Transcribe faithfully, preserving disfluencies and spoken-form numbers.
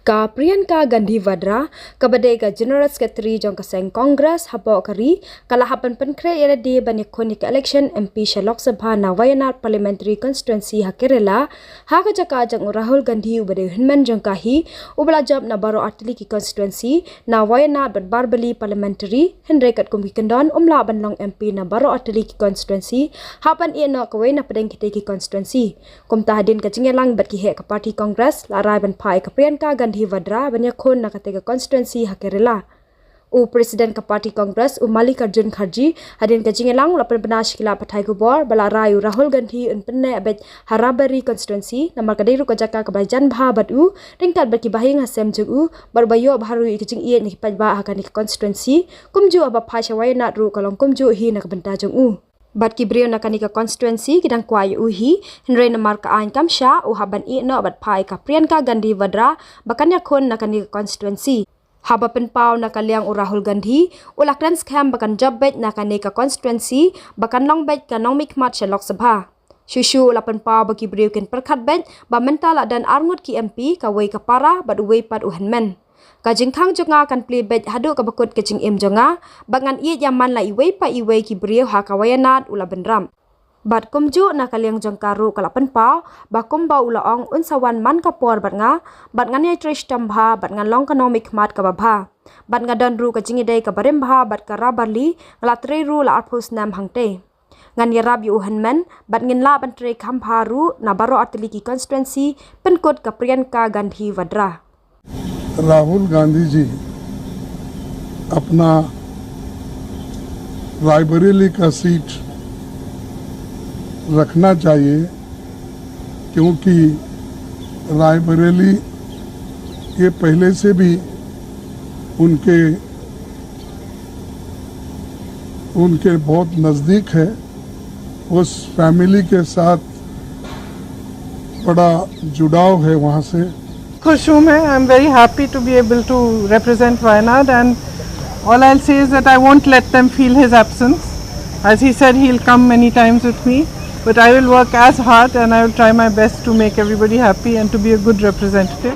Ka Priyanka Gandhi Vadra, kaba dei ka General Secretary jong ka seng Congress hapoh ka ri, ka la hap ban pynkhreh ïa lade ban ïakhun ïa ka election M P sha Lok Sabha na Wayanad Parliamentary Constituency ha Kerala, ha ka jaka jong u Rahul Gandhi uba dei u hynmen jong ka hi, uba la jop na baroh artylli ki constituency, na Wayanad bad Barbali Parliamentary, hynrei katkum ki kyndon um lah ban long M P na baroh artylli ki constituency, hap ban ïeh noh kawei na pdeng kitei ki constituency. Kumta hadien ka jingïalang bad ki heh ka party Congress, la rai ban phah ïa ka Priyanka Gandhi Vadra ban ïakhun na katei ka constituency ha Kerala. U President ka party Congress, u Mallikarjun Kharge, hadien ka jingïalang u la pynbna sha ki lad pathai khubor ba la rai u Rahul Gandhi un pynneh beit ha Barbali constituency, namar ka dei ruh ka jaka kaba jan bha bad u, ryngkat bad ki bahaïing hasem jong u, bad ba ïoh bha ruh ïa ka jingïeit na ki paidbah ha kane ka constituency, kumjuh haba phai sha Wayanad ruh ka long kumjuh hi na ka bynta jong u. Bad ki briew na kane ka constituency ki dang kwah ïa u hi, hynrei namar ka aiñ kam shah, u hap ban ïeh noh bad phah ïa ka Priyanka Gandhi Vadra ba kan ïakhun na kane ka constituency. Haba pynpaw na ka liang u Rahul Gandhi, u la kren skhem ba kan jop beit na kane ka constituency, ba kan long beit ka nongmihkhmat sha Lok Sabha. Shuh shuh u la pynpaw ba ki briew kin pyrkhat beit, ba mynta la don arngut ki M P, kawei ka para, bad uwei pat u hynmen. Ka jingkhang jong nga kan plie beit haduh kaba kut ka jingim jong nga, ba ngan ïeit ïa man la iwei pa iwei ki briew ha ka Wayanad, u la bynrap. Bad kumjuh na ka liang jong ka ruh ka la pynpaw, ba kumba u la ong un sa wan man ka por bad nga, bad ngan ïai trei shitom bha, bad ngan long ka nongmihkhmat kaba bha. Bad nga don ruh ka jingïadei kaba rim bha bad ka Barbali, nga la trei ruh la arphew snem hangtei. Ngan ïarap ïa u hynmen, bad ngin lah ban trei kham bha ruh na baroh artylli ki constituency, pynkut ka Priyanka Gandhi Vadra. राहुल गांधी जी अपना रायबरेली का सीट रखना चाहिए, क्योंकि रायबरेली ये पहले से भी उनके उनके बहुत नज़दीक है। उस फैमिली के साथ बड़ा जुड़ाव है वहाँ से। खुश हूँ मैं, I am very happy to be able to represent Wayanad, and all I'll say is that I won't let them feel his absence. As he said, he'll come many times with me, but I will work as hard and I will try my best to make everybody happy and to be a good representative.